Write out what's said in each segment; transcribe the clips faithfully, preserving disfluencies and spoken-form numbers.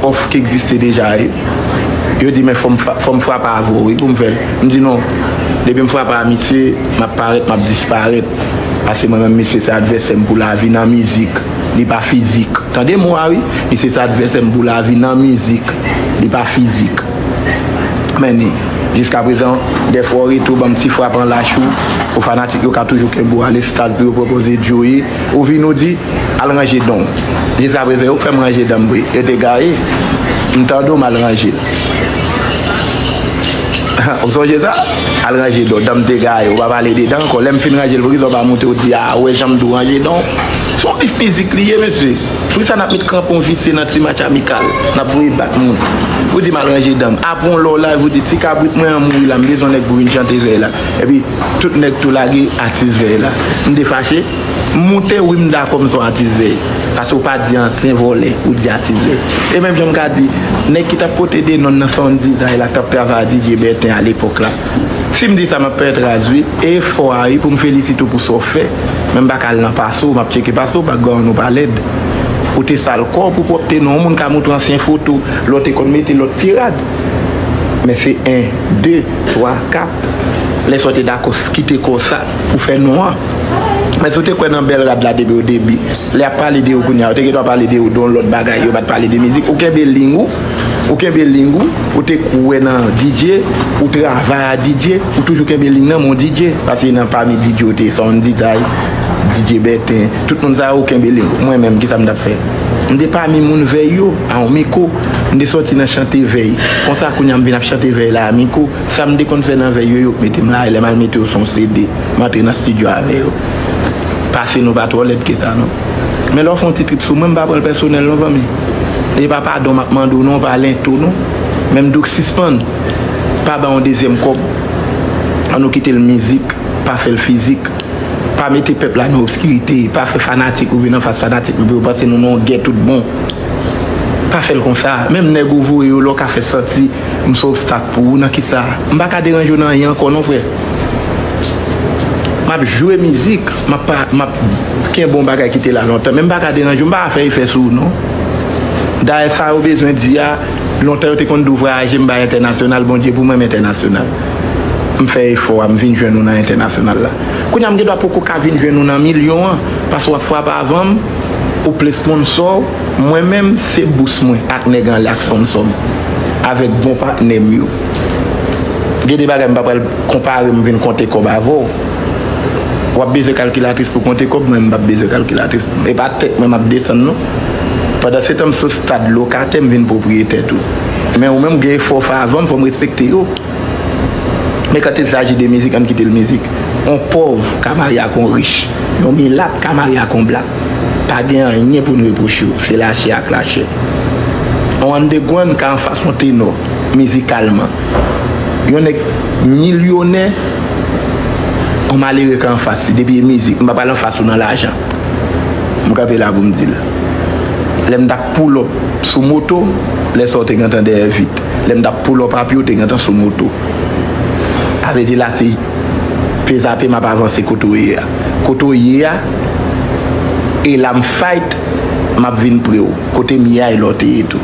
Òf ki egziste deja, wi. Yo di, men fò m fra-, fò m frape avè w, wi, pou m fè l. M di, non. Depi m frape a misye, m ap parèt, m ap disparèt. Paske mwen menm, misye se advèsè m pou lavi nan mizik. Li pa fizik. Tande mo a, wi. Misye se advèsè m pou lavi nan mizik. Li pa fizik. Men ni, jiskaprezan, dèfwa w rete w ban m ti frap an lach ou, pou fanatik yo ka toujou kenbe w alestaz pou yo pwopoze Joe. Ou vin ou di, al ranje dan w. Jiskaprezan, yo k fè m ranje dan m vre. Yo te gaye. M tande w, m al ranje l. Ou sonje sa? Al ranje dan w. Dan m te gaye. Ou pa pale de dan ankò. Lè m fin ranje l, poukisa w pa monte, ou di, a, ou wè jan m di w ranje dan w? Se yon bif fizik li ye, mesye. Poukisa n ap met kranpon visye nan ti match amikal? N ap voye bat moun. Ou di m al ranje dan m. Apre yon lè w live, ou di, ti kabrit mwen an mouri la, m bezwen nèg pou vin chante vèy la. Epi, tout nèg tou lage atis vèy la. M te fache. M moute, wi, m dakò, m se yon atis vèy. Paske w pa di ansyen vòlè, ou di atis vèy. E menm jan m ka di, nèg ki t ap pote de non nan Sound Design la, k t ap travay ak D J Bertin alepòk la. Si m di sa, m ap parèt raz, wi. E efò a, wi, pou m felisite w pou sa w fè. Men m pa ka al nan pase w, m ap tcheke pase w, background ou pa lèd. Ou te sal kò w pou pwòpte non. Yon moun ka montre w ansyen foto, lè w te konn mete lòt ti rad. Men se en, de, twa, kat. Lè sa w te dakò kite kò sa pou fè non an. Men si w te kwè nan bèl rad la depi o debi, lè y ap pale de ou kounye a, yo te gendwa pale de ou de yon lòt bagay, yo pa t pale de mizik. Ou kenbe liy ou, ou kenbe liy ou, ou te kwè nan D J, ou travay a D J, ou toujou kenbe liy nan men w D J, paske nan pami D J ou te Sound Design, D J Bertin, tout moun sa yo ou kenbe liy ou. Mwen menm, kisa m t ap fè? M te pami moun vèy yo, a yon mikwo, m te sòti nan chante vèy. Konsa kounye a m vin ap chante vèy la a mikwo. Sa m te konn fè nan vèy yo, yo k mete m la, e lè m al mete yo sou yon C D, m antre nan estidyo avè yo. Pase nou pa twò lèd ke sa, non. Men lè w fè yon ti trip sou mwen, m pa pran l pèsonèl, non, fanmi. E pa padon m ap mande w, non, pa lento, non. Men m di w k sispann. Pa ba yon dezyèm kòb. Ann nou kite l mizik, pa fè l fizik. Pa mete pèp la nan obskirite, pa fè fanatik ou vin anfas fanatik nou pou yo panse nou nan yon gè tout bon. Pa fè l konsa. Menm nèg ou voye yo la, w ka fè santi m se obstak pou ou nan kisa? M pa ka deranje w nan anyen ankò non, frè. M ap jwe mizik, m ap pa, m ap kenbe yon bagay ki te la lontan, men m pa ka deranje w, m pa ka fè efè sou ou non. Dayè sa yo bezwen di a, lontan yo te konn di w vwayaje, m bay entènasyonal, Bondye pou mwen, m entènasyonal. M fè efò a, m vin jwenn ou nan entènasyonal la. Kounye a m gendwa poko ka vin jwenn ou nan milyon an, paske w ap frape avan m, ou plen sponsò w, mwen menm se bous mwen ak nèg anlè ak sponsò m, avèk bon patnè m yo. Gen de bagay m pa pral konpare m vin konte kòb avè w. W ap bezwen kalkilatris pou konte kòb, mwen m p ap bezwen kalkilatris. E pa tèt mwen m ap desann non. Pandan se tan m sou stad lokatè, m vin pwopriyetè tou. Men ou menm gen efò w fè avan m, fò m respekte yo. Men quand il s'agit de mizik, ann kite l mizik. Yon pòv ka marye ak yon rich. Yon milat ka marye ak yon blak. Pa gen anyen pou n repwoche yo. Se lachè ak lachè. Yon underground ka anfas yon tenò, mizikalman. Yon nèg milyonè, yon malere ka anfas li. Depi e mizik, m pa pral anfas ou nan lajan. M kanpe la pou m di l. Lè m t ap pull up sou moto, lè sa w te gentan dèyè vit. Lè m t ap pull up a pye, w te gentan sou moto. Sa vle di la se pe zape m ap avanse kote w ye a. Kote w ye a, e la m fight, m ap vin pre w. Kote m ye a, e la w te ye tou.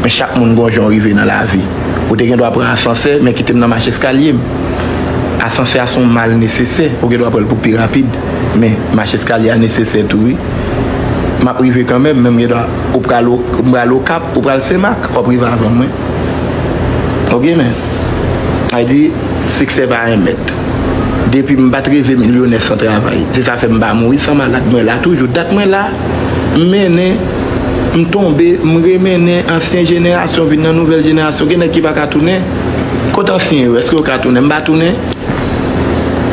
Men chak moun gon jan w rive nan lavi. Ou te gendwa pran asansè, men kite m nan mach eskalye m. Asansè a se yon mal nesesè, ou gendwa pran l pou pi rapid. Men mach eskalye a nesesè tou wi. M ap rive kanmenm, men m gendwa, ou pral o, m pral Okap, ou pral Senmak, w ap rive avan mwen. Oke men. Sa di, siksè pa en mèt. Depi m pa t rive milyonè san travay. Se sa fè m pa mouri san malad. Mwen la toujou. Dat mwen la, m mennen, m tonbe, m remennen, ansyen jenerasyon vin nan nouvèl jenerasyon. Gen nèg ki pa ka tounen. Kot ansyen yo? Èske yo ka tounen? M pa tounen.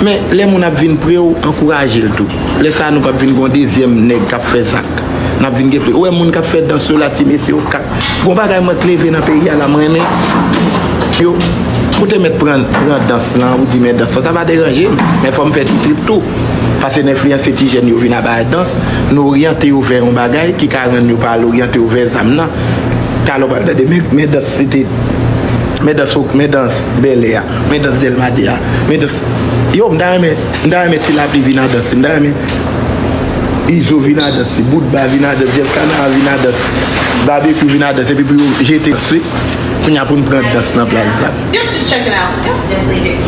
Men, lè moun ap vin pre w, ankouraje l tou. Lè sa a, nou p ap vin gen yon dezyèm nèg k ap fè zak. N ap vin gen plis. Ou wè moun k ap fè dans yo la, ti mesye yo, k ap, gon bagay mwen k leve nan peyi a la, m renmen yo. Ou te mèt pran, pran dans lan, ou di men dans lan, sa pa deranje m. Men fò m fè ti trip tou. Pase n enfliyanse ti jèn yo vin ap bay dans, nou oryante yo vè yon bagay ki ka rann yo pa al oryante yo vè zam nan. Talè w pral tande men, men dans site, men dans, men dans bèlè a, men dans Dèlma de a, men dans, yo, m ta renmen, m ta renmen Ti Lapli vin a dans, m ta renmen. Izo vin a dans, Boutba vin a dans, Jeff Canara vin a dans, Babekyou vin a dans, epi pou yo jete dans wi. Kounye a pou n pran dans nan plas Zak.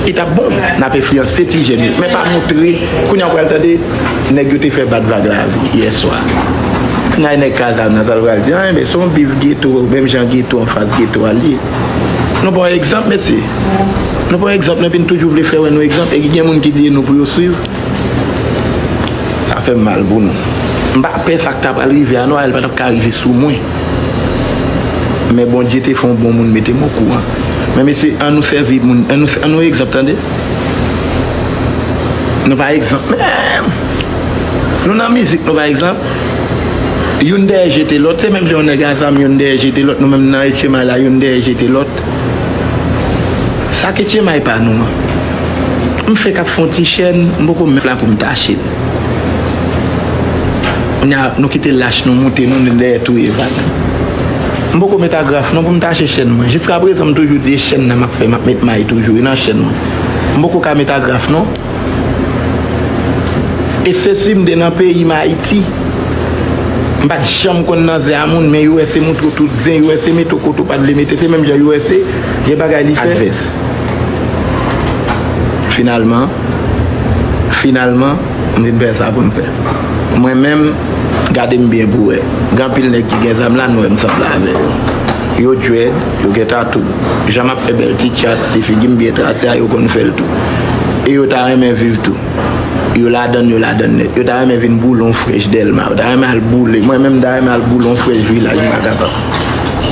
Li t ap bon, n ap enfliyanse ti jèn yo. Men pa montre, kounye a w pral tande, nèg yo te fè bat vag la yè swa. Kounye a nèg Kazam nan, sa l pral di, ah, men se yon bif geto, menm jan geto anfas geto a l ye. Nou pran egzanp, mesye. Nou pran egzanp, epi n toujou vle fè wè nou egzanp, e gen moun ki di nou pou yo swiv. Sa fè m mal pou nou. M pa pè sa k ta pral rive a non, a l pa t ap ka rive sou mwen. Men Bondye te fè yon bon moun mete m okouran. Men mesye, an nou sèvi moun, an nou, an nou egzanp, tande. Nou pa egzanp, men nou nan mizik, nou pa egzanp. Youn dèyè jete lòt, se menm jan yon nèg a zam, youn dèyè jete lòt, nou menm nan etchemay la, youn dèyè jete lòt. Sa ke tchemay pa nou an. M fèk ap fè yon ti chèn, m poko menm la pou m tache l. Kounye a, nou kite lach nou moute, nou, nou dèyè touye vag. M poko met agraf non pou m tache chèn mwen. Jiska prezan, m toujou di e chèn nan m ap fè, m ap met may toujou, e nan chèn mwen. M poko ka met agraf non. E se si m te nan peyi m Ayiti, m pa t janm konn nan zen a moun, men U S A montre w tout zen, U S A mete w kote w pa t vle mete, se menm jan U S A gen bagay li fè. Advès. Finalman, finalman, m vin fè sa pou m fè. Mwen menm, gade m byen pou wè. Gen anpil nèg ki gen zam la, nou wè m sanble avè yo. Yo dread, yo gen tatou. Jan m ap fè bèl ti tras, ti figi m byen trase a, yo konn fè l tou. E yo ta renmen viv tou. Yo ladann, yo ladann nèt. Yo ta renmen vin boule yon frèch Dèlma. Yo ta renmen al boule. Mwen menm, m ta renmen al boule yon frèch Vilaj, m pa kapab.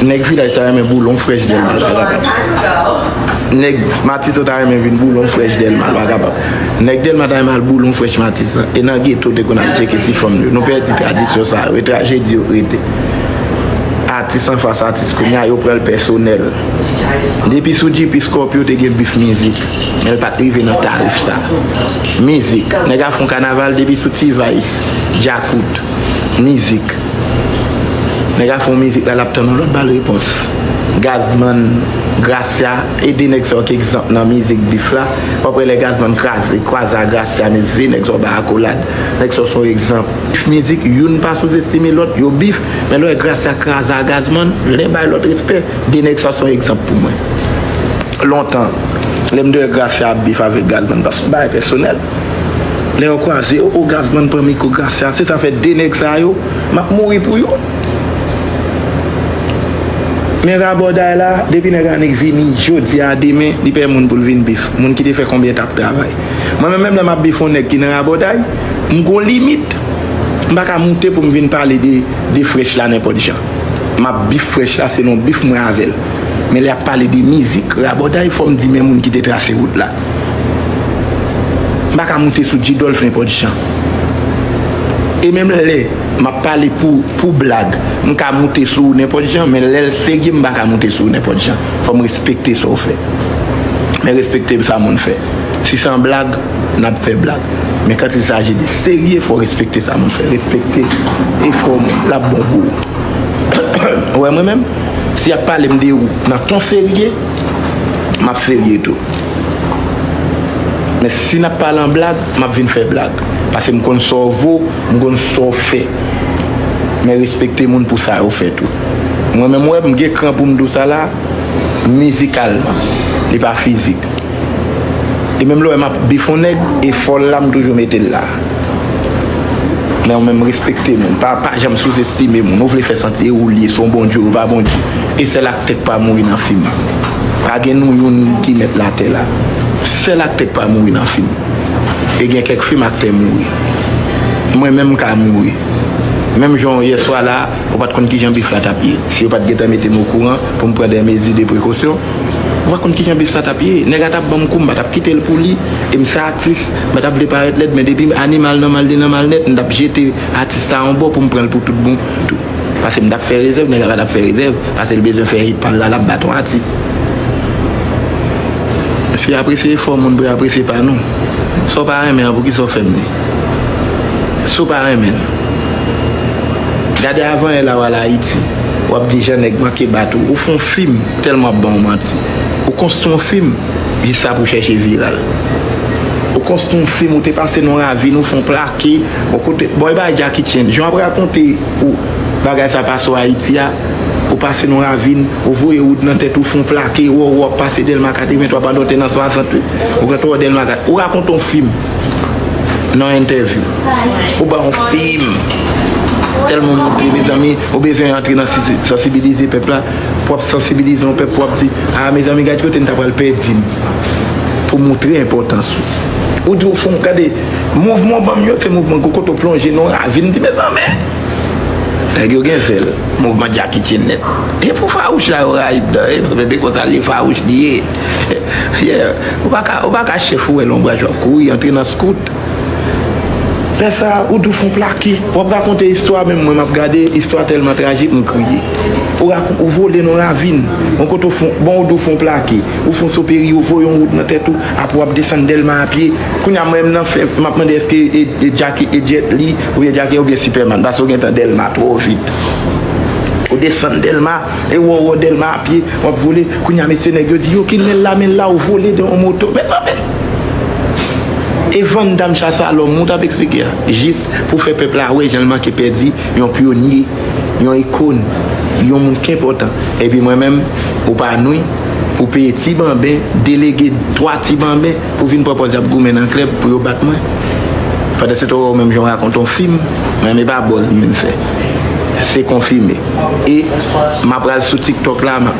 Nèg Vilaj ta renmen boule yon frèch Dèlma, m pa kapab. Nèg Matisan ta renmen vin boule yon frèch Dèlma, m pa kapab. Nèg Dèlma ta renmen al boule yon frèch Matisan. E nan geto, te konn al tcheke ti fanm yo. Nou pèdi tradisyon sa yo. E trajedi yo rete. Atis anfas atis kounye a, yo pran l pèsonèl. Depi sou G P Scorpio te gen bif mizik, men l pa t rive nan tarif sa. Mizik, nèg a fè yon kanaval depi sou T-Vice, Djakout, mizik. Nèg a fè yon mizik la, l ap tann yon lòt bal repons. Gazman, Gracia, e de nèg sa yo k egzanp nan mizik bif la. W ap wè lè Gazman kraze, kwaze a Gracia, men se nèg sa yo ba akolad. Nèg sa yo se yon egzanp. Bif mizik, youn pa souzestime lòt, yo bif, men lè w wè Gracia kraze a Gazman, lè bay lòt respè, de nèg sa se yon egzanp pou mwen. Lontan, lè m te wè Gracia ap bif avèk Gazman, paske bagay pèsonèl. Lè yo kwaze, o, o, Gazman pran mikwo Gracia, se sa fè de nèg sa yo, m ap mouri pou yo. Men rabòday la, depi nèg annik vini, jodi a, demen, li pè moun pou l vin bif. Moun ki te fè konbyen t ap travay. Mwen menm, menm lè m ap bif yon nèg ki nan rabòday, m gon limit. M pa ka moute pou m vin pale de, de frèch la nenpòt jan. M ap bif frèch la selon bif mwen avè l. Men lè y ap pale de mizik, rabòday, fò m di men moun ki te trase wout la. M pa ka moute sou G-Dolph nenpòt jan. E menm lè m ap pale pou, pou blag, m ka moute sou ou nenpòt jan, men lè l serye, m pa ka moute sou ou nenpòt jan. Fò m respekte sa w fè. Men respekte sa moun fè. Si se an blag, n ap fè blag. Men quand il s'agit de serye, fò w respekte sa moun fè. Respekte efò moun, l ap bon pou ou. Ou wè mwen menm, si y ap pale m de ou nan ton serye, m ap serye tou. Men si n ap pale an blag, m ap vin fè blag. Paske m konn sa w vo, m konn sa w fè. Men respekte moun pou sa yo fè tou. Mwen menm, wè, m gen kran pou m di w sa la, mizikalman, li pa fizik. E menm lè w wè m ap bif yon nèg, e fò l la, m toujou mete l la. Men ou menm respekte moun. Pa, pa janm souzestime moun. Ou vle fè santi e ou l ye, se yon Bondye, ou pa Bondye. E sèl aktè k pa mouri nan fim. Pa gen nou youn ki mèt latè la. Sèl aktè k pa mouri nan fim. E gen kèk fim aktè mouri. Mwen menm m ka mouri. Menm jan yè swa la, ou pa t konn kijan bif la t ap ye. Si yo pa t gentan mete m okouran pou m pran de mezi de prekosyon, ou pa konn kijan bif sa t ap ye. Nèg la t ap ban m kou, m pa t ap kite l pou li. E m se atis, m pa t ap vle parèt lèd, men depi animal nan mal, li nan mal nèt, m t ap jete atis sa yon bò pou m pran l pou tout bon. Tou. Paske m t ap fè rezèv, nèg la pa t ap fè rezèv. Paske l bezwen fè hit pa l la, l ap bat yon atis. Si w apresye efò moun, pou yo apresye pa nou. Sa w pa renmen an, poukisa w fè m li? Si w pa renmen l. Gade avanyè la w al Ayiti, w ap di jan nèg manke bat ou. Ou fè yon fim, tèlman w ap ban w manti. Ou konstwi yon fim, jis sa pou chèche viral. Ou Konstwi yon fim, ou te pase nan yon ravin, ou fè yon plake, ou kote, bon, e bay Jackie Chan. Jan w ap rakonte ou bagay sa pase w Ayiti a, ou pase nan yon ravin, ou voye wout nan tèt ou, fè yon plake, ou, ou ap pase Dèlma katrevenntwa pandan w te nan swasant, ou rantre w Dèlma kat, ou rakonte yon fim nan entèvyou. Ou ba yon fim. Tèlman montre, mezanmi, ou bezwen antre nan sansi-, sansibilize pèp la. Pou w ap sansibilize yon pèp, pou w ap di, a, mezanmi, gade kote n ta pral pèdi m. Pou moutre enpòtans ou. Ou di w fon, gade, mouvman w ban m yo, se mouvman gwo kote w plonje nan yon ravin, di, mezanmi. Nèg yo gen zèl. Mouvman Jackie Chan nèt. E pou fawouch la yo rayi dan, e, bebe konsa li fawouch li ye. Yeah. Ou pa ka, ou pa ka chèf ou wè lonbraj w ap kouri, antre nan skout. Lè sa, ou di w fon plake. W ap rakonte istwa, menm mwen m ap gade, istwa tèlman trajik, m kriye. Ou rakon-, ou vole nan ravin. Yon kote w fon, bon, ou di w fon plake. Ou fon soperi, ou voye yon wout nan tèt ou, apre w ap desann Dèlma a pye. Kounye a mwen menm nan fè, m ap mande èske e, e Jackie, e Jet Li, oubyen Jackie, oubyen Superman, paske w gentan Dèlma twò vit. Ou desann Dèlma, e w wè, w wè Dèlma a pye, w ap vole. Kounye a mesye nèg yo di yo kilè l la, men l la, ou vole de yon moto. Mezanmi! E Van Damme, Chasse à l'homme, ou t ap eksplike a. Jis pou fè pèp la wè jan l manke pèdi yon pyonye, yon ikòn, yon moun ki enpòtan. Epi mwen menm, ou pa nwi, ou peye ti banben, delege twa ti banben pou vin pran pòz y ap goumen nan klèb pou yo bat mwen. Pandan se tan ou menm jan w rakonte yon fim, mwen menm e pa buzz m vin fè. Se konfime. E m ap pral sou TikTok la, m ap